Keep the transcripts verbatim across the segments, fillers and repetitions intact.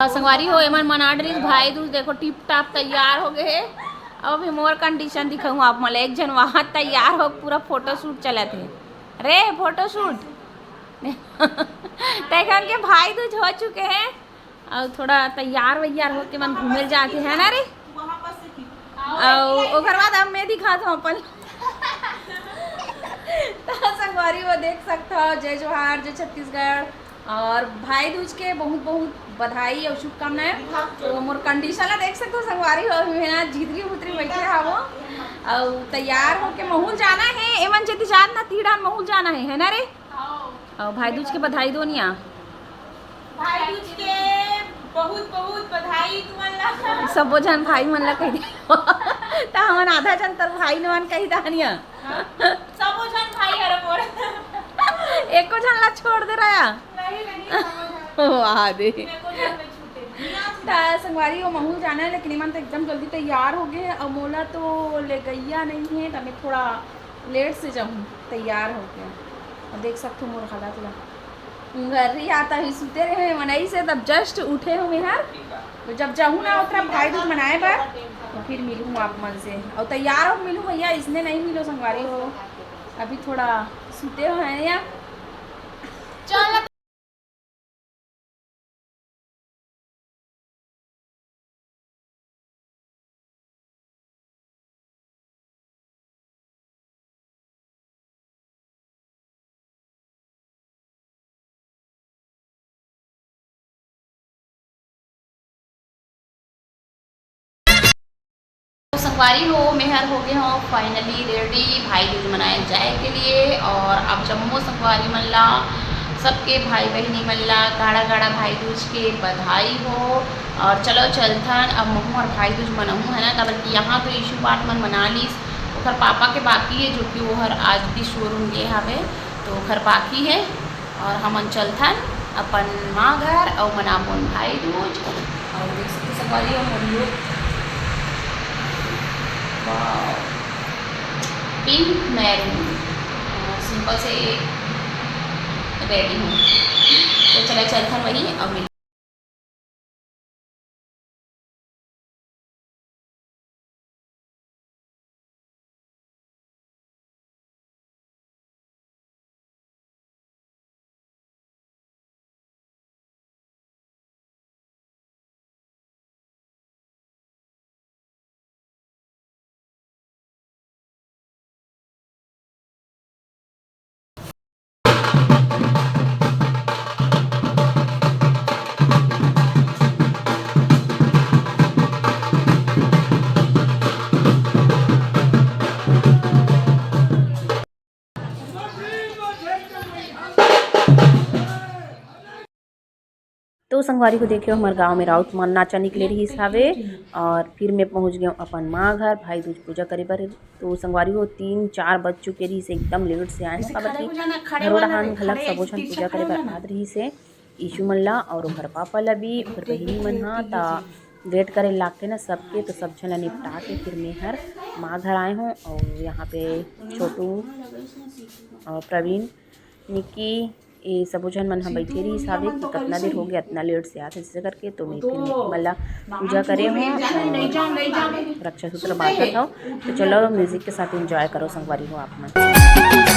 अउ संगवारी हो, एमन मना डरिस भाई दूज, देखो टिप टाप तैयार हो गए हे। अब अभी मोर कंडीशन दिखाऊँ आप मन ला, एक झन वहाँ तैयार हो, पूरा फोटोशूट चलत हे। रे फोटोशूट। तैखन के भाई दूज हो चुके हे, अउ थोड़ा तैयार वैयार होके मन घूमे ल जाते हैं ना रे। अउ ओकर बाद अब मैं दिखात हूँ अपन। तो संगवारी वो देख सकता हो, जय जोहार, जय छत्तीसगढ़, और भाई दूज के बहुत बहुत बधाई और शुभकामनाएं। तो मोर कंडीशन ला देख सकते हो संगवारी हो, मैं ना झितरी भुतरी बैठे हवो, अउ तैयार होके महूँ ल जाना है, एमन जति जान ना तीड़ान महूँ ल जाना है, है ना रे? अउ भाई दूज के बधाई दो निया। भाई दूज के बहुत बहुत बधाई तुमन ला। सबो झन भाई मन ला कह दे। त हमन आधा झन तर भाई मन कही दानिया। हाँ, सबो झन भाई हर मोर। एको झन ला छोड़ दे रहा। नहीं, नहीं, सबो झन। वाह दे। एको झन नहीं छूटे। त संगवारी हो महूँ ल जाना है, लेकिन एमन तो एकदम जल्दी तैयार हो गए हैं। अब मोला तो ले गैया नहीं है, त मैं थोड़ा लेट से जाऊँ तैयार होके। और देख सकते हो मोर हालत ला। घर ही आता ही सुते रहे मनई से, तब जस्ट उठे हूँ मैं हर। तो जब जाऊँ ना उतरा भाई दूज मनाए बर, तो फिर मिलूँ आप मन से। और तैयार हो मिलूँ भैया, इसने नहीं मिलो संगवारी हो। अभी थोड़ा सुते हुए हैं या। चल। तो संगवारी हो, मेहर हो गए हो फाइनली रेडी भाई दूज मनाए जाए के लिए। और अब जम्मो संगवारी मन ला, सबके भाई बहिनी मन ला गाड़ा गाड़ा भाई दूज के बधाई हो। और चलो चलथन अब महूँ हर भाई दूज मनहूँ है ना, काबर कि यहाँ तो ईशु बाट मन मना लीस, ओकर पापा के बाकी है, जो कि वो हर आज भी शोरूम गए हवे, तो ओकर बाकी है। और हमन चलथन अपन माँ घर अउ मनाबोन भाई दूज। और देख सकते संगवारी हो मोर लुक, वाह, पिंक मैरून, सिंपल से रेडी हूँ। तो चला चलथन वही और मिल तो संगवारी हो, देखियो हमर गांव में राउत मन नाचा निकले रहिस हावे। और फिर मैं पहुंच गया अपन माँ घर भाई दूज पूजा करे बर। तो संगवारी हो, तीन चार बज चुके रहिस, एकदम लेट से आए हैं, काबर कि घरो डहान घलक सबो झन पूजा करे बर आत रहिस है। ईशु मन ला और ओकर पापा ला भी, ओकर बहिनी मन हा, त वेट करे लागथे ना सबके, तो सब झन ला निपटा के फिर मैं हर माँ घर आए हूँ। और यहाँ पे छोटू और प्रवीण, निक्की, ये सबो झन मन ह बैठे रहिस हावे कि कतना देर हो गया, इतना लेट से आत हे, ऐसे करके। तो मैं फिर निक्की मन ला पूजा करे हूँ और रक्षा सूत्र बांधत हूँ। तो चलो, म्यूजिक के साथ एंजॉय करो संगवारी हो आप मन।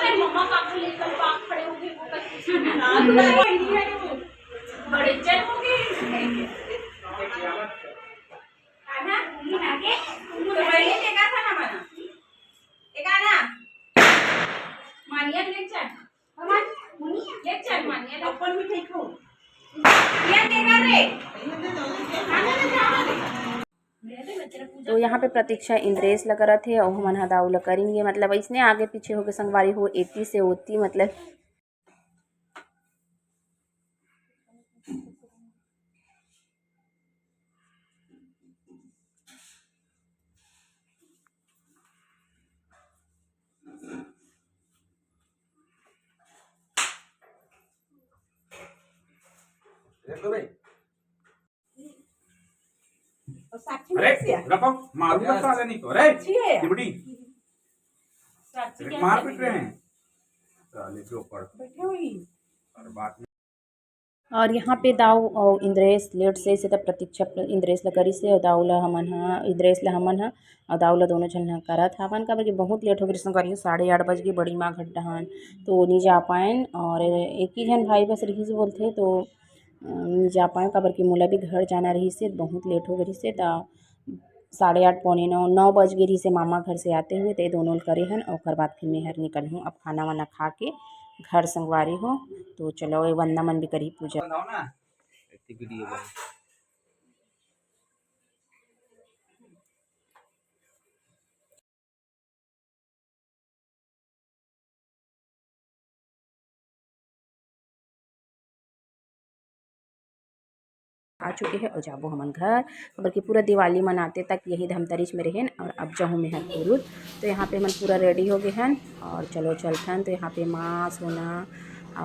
रहे, मम्मा काकू लेकर पाक खड़े हो गए, वो कल कुछ बना दो, बड़ी इज्जत हो गई। है ना? तुम तो वही देखा था ना बना। एक आना। मानिया लेक्चर। मानिया लेक्चर, मानिया अपन भी ठीक हो। ये देखा रे। तो यहाँ पे प्रतीक्षा इंद्रेश ला करत हे अउ हमन ह दाऊ ला करेंगे, मतलब अइसने आगे पीछे होके संगवारी हो, एती से ओती, मतलब। अरे, रखो, मारूंगा साले नहीं तो। अरे, चिमटी। मार पीट रहे हैं। साले के ऊपर। और यहाँ पे दाऊ अउ इंद्रेश लेट से, से तब प्रतीक्षा प्र-, इंद्रेश ला करिस हे, अउ दाऊ ला हमन ह, इंद्रेश ला हमन ह, अउ दाऊ ला दोनों झन ह करत हावन, काबर कि बहुत लेट हो गे रिहिस, करीब साढ़े आठ बज गे, बड़ी माँ घट डहान, तो नी जा पाएन। और एक ही झन भाई बस रिहिस बोलथे, तो नइ जा पाएंव, काबर कि मोला भी घर जाना रहिस हे, बहुत लेट हो गे रहिस हे, त साढ़े आठ, पौने नौ, नौ बज गे रहिस हे मामा घर से आते हुए, त ये दोनों ल करे हन, ओकर बाद फिर मैं हर निकलहूँ अब खाना वाना खा के घर संगवारी हो। तो चलो, ये वंदना मन भी करही पूजा। आ चुके हैं और जाबो हमन घर, काबर कि पूरा दिवाली मनाते तक यही धमतरीच में रहेन और अब जाहूँ मैं हर कुरूद। तो यहाँ पे हमन पूरा रेडी हो गए हन और चलो चलथन। तो यहाँ पे माँ, सोना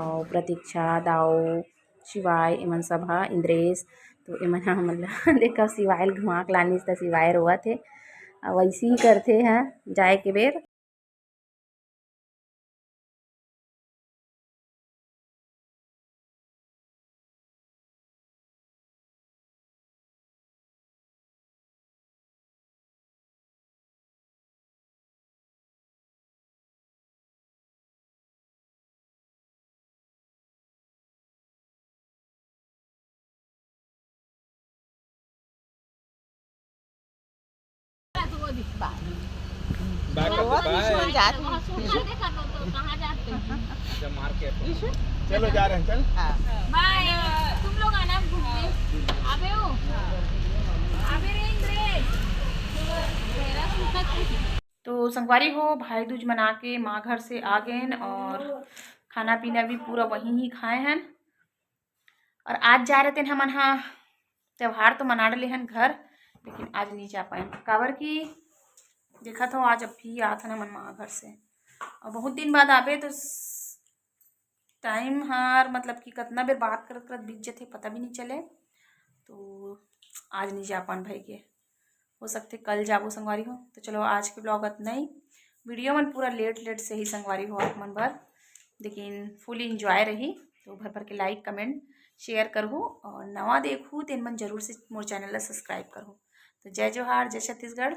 और प्रतीक्षा, दाऊ, शिवाय, एमन सब ह, इंद्रेश। तो एमन ह हमन ला देखा, शिवाय ल घुमा के लानिस त शिवाय रोवत हे। अब वैसे ही करथे ह जाए के बेर। बाय। अच्छा, मार्केट। चलो, जा रहे हैं, चल। हाँ। बाय। तुम लोग आना घूमने। आबे हो? आबे रे इंद्रेश। तो संगवारी हो, भाई दूज मना के माँ घर से आ गेन और खाना पीना भी पूरा वहीं ही खाए हन। और आज जा रहे थे हमन हा, त्योहार तो मना डले हन घर, लेकिन आज नहीं जा पाए, काबर कि देखत हो, आज अभी आत हन हमन माँ घर से, और बहुत दिन बाद आबे तो टाइम हार, मतलब कि कतना बेर बात करत करत बीत जथे, पता भी नहीं चले। तो आज नहीं जा पान भाई के, हो सकथे कल जाबो संगवारी हो। तो चलो, आज के ब्लॉग अतना ही। वीडियो मन पूरा लेट लेट से ही संगवारी हो आप मन बर, लेकिन फुल इंजॉय रही। तो भर भर के लाइक, कमेंट, शेयर करहू और नवा देखहू तेन मन जरूर से मोर चैनल ला सब्सक्राइब करहू। तो जय जोहार, जय छत्तीसगढ़।